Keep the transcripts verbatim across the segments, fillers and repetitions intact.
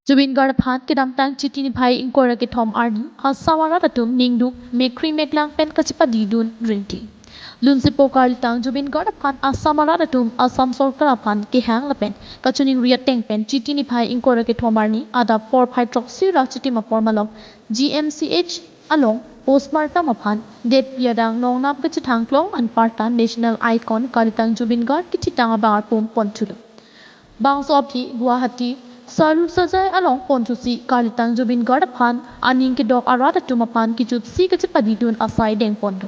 Zubeen Garg aphan kedamtang Chiti niphai ingkoi ra kethom arni Assam arat atum ningduk mekkri meklang pen kachepadidun rinti. Lunsepo karlitang Zubeen Garg aphan Assam arat atum Assam sorkar aphan kehang lapen kachiningri ateng pen Chiti niphai ingkoi ra kethom arni adap porphai throksi ra chitim apor malom G M C H along postmortem aphan detpi adang nongnam kachethang klong anparta national icon karlitang Zubeen Garg kethitang abang arpum ponthulo. Bangso aphi Guwahati Sarusajai along ponthusi karlitang Zubeen Garg aphan aning kedok arat atum aphan kejutsi kachepadidun asai dengponlo.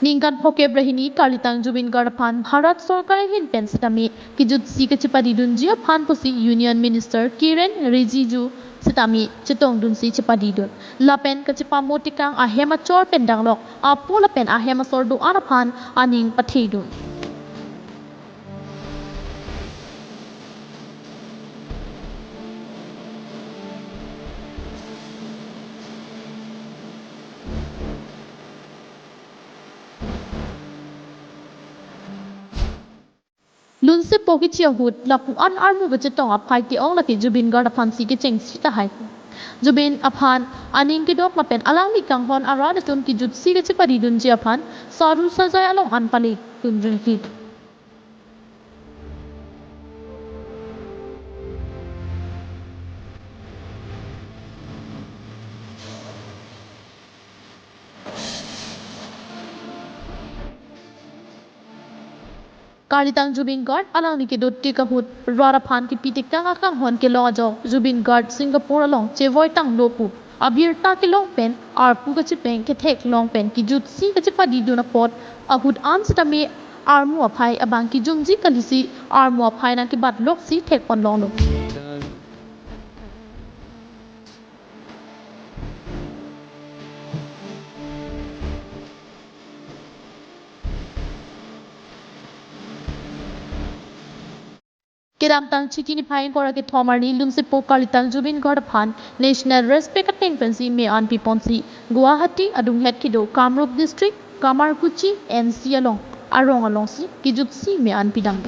Ningkan phokep ra hini karlitang Zubeen Garg aphan Bharat sorkar ahin pen sitame kejutsi kachepadidunji aphan pusi Union Minister Kiren Rijiju sitame chetongdunsi chepadidun. Lapen kachepamo tekang ahem achor pen danglok apo lapen ahem asor do-an aphan aning pathedun. Lunsepo kechi ahut lapu-an armu kachetong aphai ke-ong lake Zubeen Garg aphansi kechengsi tahai. Zubeen aphan aning kedok lapen alangli kanghon arat atum kejutsi kachepadidunji aphan Sarusajai along an paledun rinti. Karlitang Zubeen Garg alangli kedotik ahut rat aphan kepi tekang akanghon kelong ajok Zubeen Garg Singapore along chevoi tanglo pu abirta kelong pen arpu kachepeng ketheklong pen kejutsi kachepadidun apot ahut an sitame armu aphai abang kejungji kalisi armu aphai nangkebatloksi thekponlonglo. Kedamtang Chiti niphai ingkoi ra kethom arni lunsepo karlitang Zubeen Garg aphan national respect ateng pensi me-an piponsi Guwahati adunghet kedo Kamrup District, Kamarkuchi N C along arong alongsi kejutsi me-an pidam.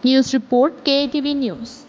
News report, K A T V News.